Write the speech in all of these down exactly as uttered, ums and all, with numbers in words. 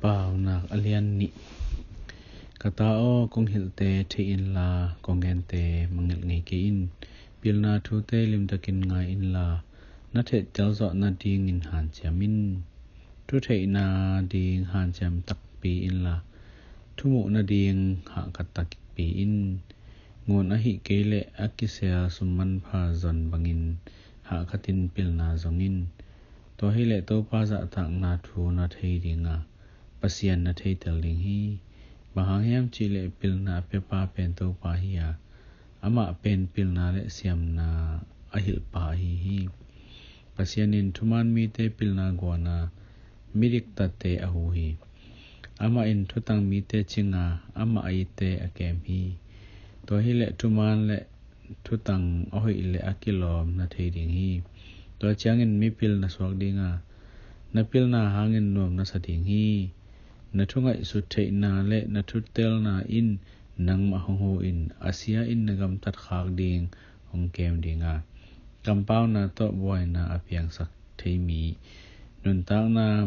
Paunak a lian nih. Ka ta aw, kong hilhte thei inla, kong gente mangngilh ngei kei in. Pilna thute limtakin ngai inla, na theihtel zawh nadingin hanciam in. Thutheih nading hanciam takpi inla, thumuh nading hahkat takpi in. Ngun ahih kei leh a kisel sum manpha zon bangin hahkatin pilna zong in. Tua hileh Topa zahtakna thu na thei dinga, Pasian na theitel ding hi. Bang hang hiam cihleh pilna a piapa pen Topa hi a, amah pen pilna le siamna a hilhpa ahi hi. Pasian in thuman mite pilna guana, midiktatte a hu hi. Amah in thutang mite cinga, amah a itte a kem hi. Tua hileh thuman le thutang a hoih le a kilawm na thei ding hi. Tua ciangin mipil na suak dinga, na pilna hangin nuam na sa ding hi. Na thungaihsut theihna le na thutelna in nangmah hong hu in, a sia in na gamtat khak ding hong kem dinga, kampauna tawh buaina a piangsak thei mi, nuntakna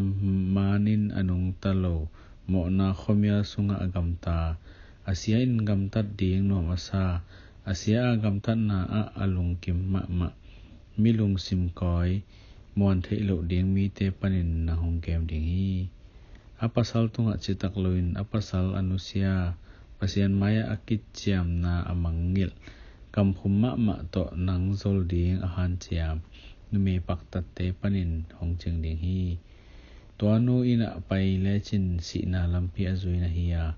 manin a nungta lo, mawhna khuamial sungah a gamta, a sia in gamtat ding nuam a sa, a sia a gamtatna ah a lungkim mahmah, mi lungsim kawi, muan theih loh ding mite panin nang hong kem ding hi. A pasal tungah citak loin a pasal a nusia, Pasian mai-ah a kiciamna a mangngilh, kamkhum mahmah tawh nang zol ding a hanciam numei paktatte panin hong cing ding hi. Tua nu inn ah pai lecin sihna lampi a zui na hi a,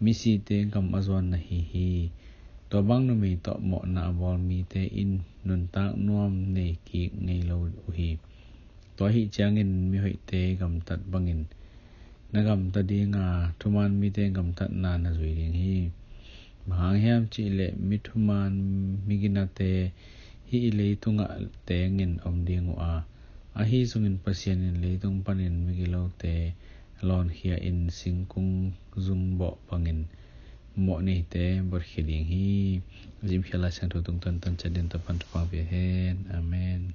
misite gam a zuan na hi hi. Tua bang numei tawh mawhna a bawl mite in nuntak nuam nei kik ngei lo uh hi. Tua ahi ciangin mihoihte gamtat bangin na gamta dinga, thuman mite gamtatna na zui ding hi. Bang hang hiam cihleh mi thuman, mi ginate hih i leitungah tengin om ding uh a, ahi zongin Pasian in leitung panin migilote lawnkhia in singkung zungbawh bangin mawh neite botkhia ding hi. Zimkhia Lai Siangtho tungtawn tanciat din Topan thupha pia hen. Amen.